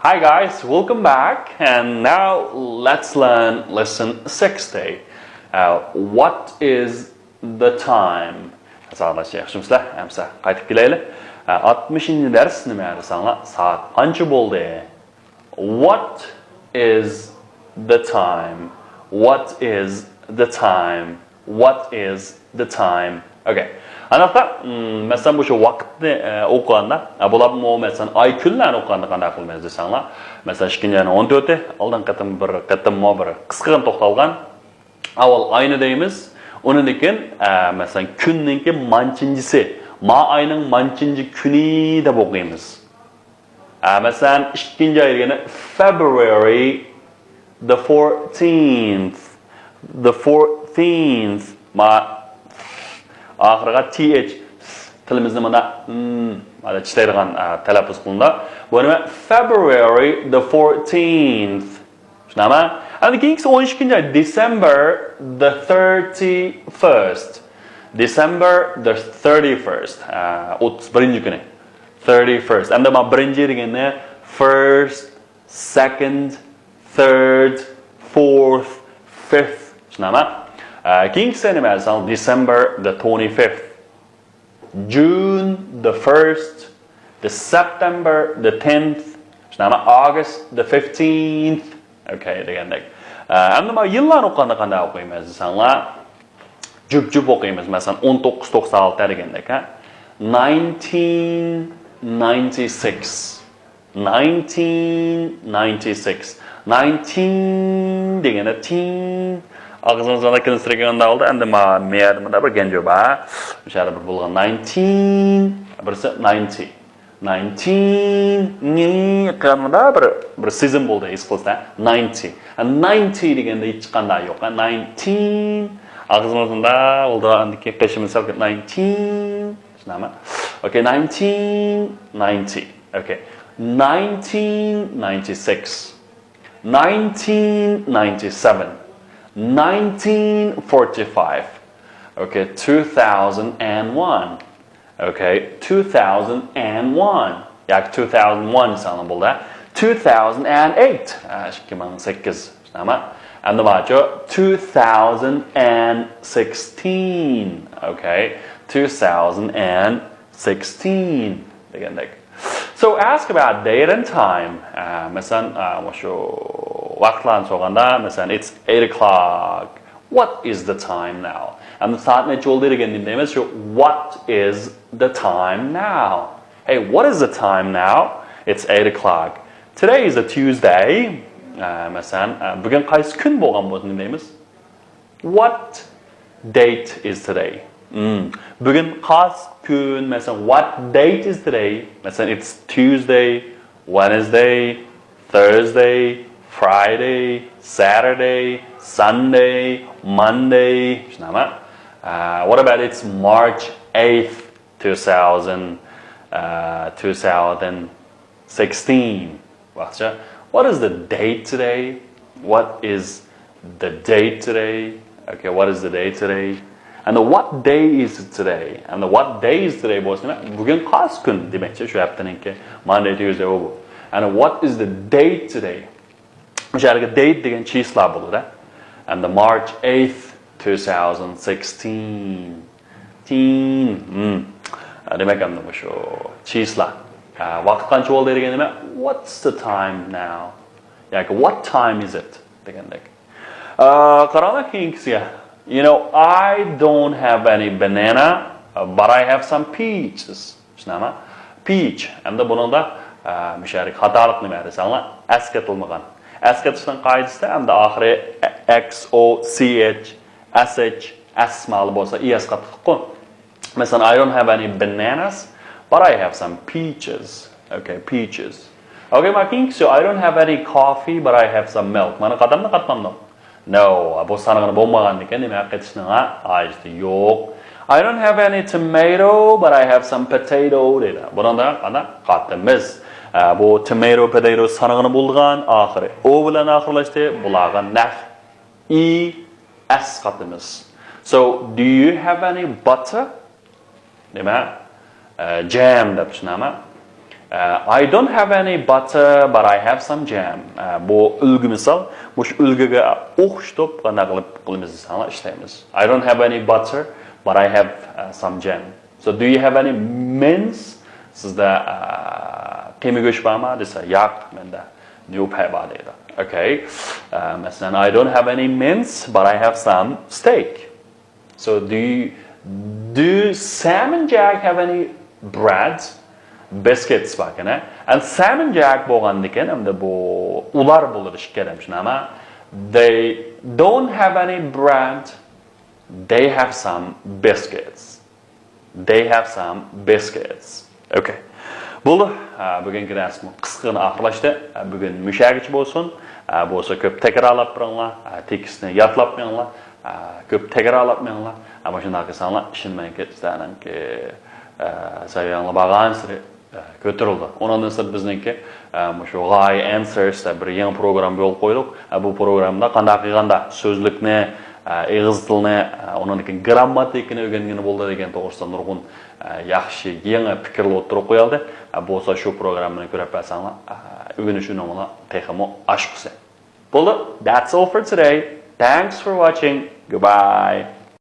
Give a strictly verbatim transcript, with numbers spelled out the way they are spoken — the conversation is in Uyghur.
Hi guys, welcome back, and now let's learn lesson sixty. Uh, what is the time? ساغلاشچە ياخشىمۇسىلەر؟ ئەمسە قايتىپ كېلەيلى. ئاتمىشىنچى دەرس نېمە دېسەڭلار، سائەت قانچە بولدى؟ What is the time? What is the time? What is the time? Okay. ئانداقتا، مم، مەسىلەن، بۇ شۇ ۋاقىتنى ئە، ئوقۇغاندا، ئە، بۇلارمۇ، مەسىلەن، ئاي كۈنلەرنى ئوقۇغاندا قانداق قىلىمىز دېسەڭلار، مەسىلەن، ئىككىنچى ئاينىڭ ئون تۆتى، ئالدىنقى قېتىم بىر قېتىممۇ بىر قىسقىغىنە توختالغان. ئاۋۋال ئاينى دەيمىز، ئۇنىڭدىن كېيىن، ئە، مەسىلەن، كۈننىڭكى مانچىنچىسى، ما ئاينىڭ مانچىنچى كۈنى دەپ ئوقۇيمىز. ئە، مەسىلەن، ئىككىنچى ئاي دېگەندە February the fourteenth. The fourteenth. ما ئاخىرىغا T H. تىلىمىزنى مانا، م، مانا چىشلەيدىغان، ئە، تەلەپپۇز قىلىنىدۇ. بۇ نېمە؟ February the fourteenth. شۇنداقمۇ؟ ئەمدى كېيىنكىسى ئون ئىككىنچى ئاي، December the thirty-first. December the thirty-first. ئە، ئوتتۇز بىرىنچى كۈنى. Thirty-first. ئەمدى مانا بىرىنچى دېگەننى first, second, third, fourth, fifth. شۇنداقمۇ؟ ئە، كېيىنكىسى نېمە دېسەڭ، December the twenty-fifth. June the first, the September the tenth, شۇنداقمۇ؟ August the fifteenth. Okay دېگەندەك. ئە، ئەمدى مانا يىللارنى ئوقۇغاندا قانداق ئوقۇيمىز دېسەڭلار، جۈپ-جۈپ ئوقۇيمىز. مەسىلەن، ئون توققۇز توقسان ئالتە دېگەندەك، ھە؟ Nineteen ninety-six. Nineteen ninety-six. Nineteen دېگەندە تىن. ئاغزىڭىزدا كىلىنسىرىگەن ئالدى، ئەمدى ما-، مەيەردە مۇندا بىر گەنجۇ بار. مۇشۇ يەردە بىر بولغان nineteen، بىرسى ninety. Nineteen نى قىلغاندا بىر، بىر سېزىم بولدى، ھېس قىلسا. Ninety. Ninety دېگەندە ھېچقانداق يوق. Nineteen. ئاغزىڭىزدا بولدى، ئاندىن كېيىن قېشىمىز سەل nineteen. شۇنداقمۇ؟ Okay, nineteen ninety. Okay. Nineteen ninety-six. Nineteen ninety-seven. Nineteen forty-five. Okay, two thousand and one. Okay, two thousand and one. ياكى two thousand one دېسەڭلار بولدى. Two thousand and eight. ئىككى مىڭ سەككىز. شۇنداقمۇ؟ ئەمدى بارچۇ، two thousand and sixteen. Okay, two thousand and sixteen دېگەندەك. So ask about date and time. ئە، مەسىلەن، ئە، مۇشۇ ۋاقىتلارنى سورىغاندا، مەسىلەن، it's eight o'clock. What is the time now? ئەمدى سائەت نەچچە بولدى دېگەندە نېمە دەيمىز؟ شۇ، what is the time now? Hey, what is the time now? It's eight o'clock. Today is a Tuesday. ئە، مەسىلەن، ئە، بۈگۈن قايسى كۈن بولغان بولسا نېمە دەيمىز؟ What date is today? Hmm. بۈگۈن قايسى كۈن؟ مەسىلەن، what date is today? مەسىلەن، it's Tuesday, Wednesday, Thursday, Friday, Saturday, Sunday, Monday. شۇنداقمۇ؟ Uh, what about it's March eighth, two thousand, uh, two thousand sixteen. What is the date today? What is the date today? Okay, what is the date today? And what day is it today? And what day is today بولسا، بۈگۈن قايسى كۈن دېمەكچى، شۇ ھەپتىنىڭكى Monday, Tuesday، ئۇ بۇ. And what is the date today? مۇشۇ يەردىكى date دېگەن چىسلا بولىدۇ. And the March eighth, two thousand sixteen. Teen. Hmm. دېمەك، ئەمدى مۇشۇ چىسلا. ۋاقىت قانچە بولدى دېگەن نېمە؟ What's the time now? ياكى what time is it دېگەندەك. قاراڭلار كېيىنكىسىگە. You know, I don't have any banana, but I have some peaches. شۇنداقمۇ؟ Peach. ئەمدى بۇنىڭدا، ئە، مۇشۇ يەردىكى خاتالىق نېمە دېسەڭلار، ئەسكەتىلمىگەن. ئەسكەتىشنىڭ قائىدىسىدە ئەمدى ئاخىرى X O C H، S H، S مالى بولسا، E S قاتلىققۇ. مەسىلەن، I don't have any bananas, but I have some peaches. Okay, peaches. Okay, مانا كېيىنكىسى، I don't have any coffee, but I have some milk. مانا قاتامدۇ، قاتمامدۇ؟ No، بۇ سانىغىنى بولمىغاندىكىن، نېمە قېتىشنىڭ ھاجىتى يوق. I don't have any tomato, but I have some potato دەيدۇ. بۇنىڭدا قانداق قاتىمىز؟ ئە، بۇ tomato، potato سانىغىنى بولىدىغان ئاخىرى. O بىلەن ئاخىرلاشتى. بۇلارغا نەق E S قاتىمىز. So, do you have any butter? نېمە؟ ئە، جەم دەپ شۇنداقمۇ؟ I don't have any butter, but I have some jam. بۇ ئۈلگە مىسال. مۇشۇ ئۈلگىگە ئوخشىتىپ قانداق قىلىپ قىلىمىز دېسەڭلار ئىشلەيمىز. I don't have any butter, but I have uh, some jam. So do you have any mince? سىزدە قىيما گۆش بارمۇ دېسە، ياق، مەندە نيۇپەي بار دەيدۇ. Okay. مەسىلەن، I don't have any mince, but I have some steak. So do you, do Sam and Jack have any bread? Biscuits باركەن. And Sam and Jack بولغاندىكىن، ئەمدى بۇ ئۇلار بولىدۇ ئىككىلەن، شۇنداقمۇ؟ They don't have any bread. They have some biscuits. They have some biscuits. Okay. بولدى. بۈگۈنكى دەرسمۇ قىسقىغىنا ئاخىرلاشتى. بۈگۈن مۇشۇ يەرگىچە بولسۇن. بولسا كۆپ تەكرارلاپ بېرىڭلار. تېكىستنى يادلاپ مېڭىڭلار. كۆپ تەكرارلاپ مېڭىڭلار. مۇشۇنداق قىلساڭلار، ئىشىنىمەنكى سىلەرنىڭكى سەۋىيەڭلار بارغانسېرى كۆتۈرۈلىدۇ. ئۇنىڭدىن سىرت بىزنىڭكى مۇشۇ غايە answers دەپ بىر يېڭى پروگرامما يولغا قويدۇق. بۇ پروگراممىدا قانداق قىلغاندا سۆزلۈكنى، ئېغىز تىلنى، ئۇنىڭدىن كېيىن گىرامماتىكىنى ئۆگەنگىلى بولىدۇ دېگەن توغرىسىدا نۇرغۇن ياخشى يېڭى پىكىرلەر ئوتتۇرىغا قويۇلدى. بولسا شۇ پروگراممىنى كۆرۈپ بەرسەڭلار، ئۆگىنىش ئۈنۈمىڭلار تېخىمۇ ئاشقۇسى. بولدى. That's all for today. Thanks for watching. Goodbye.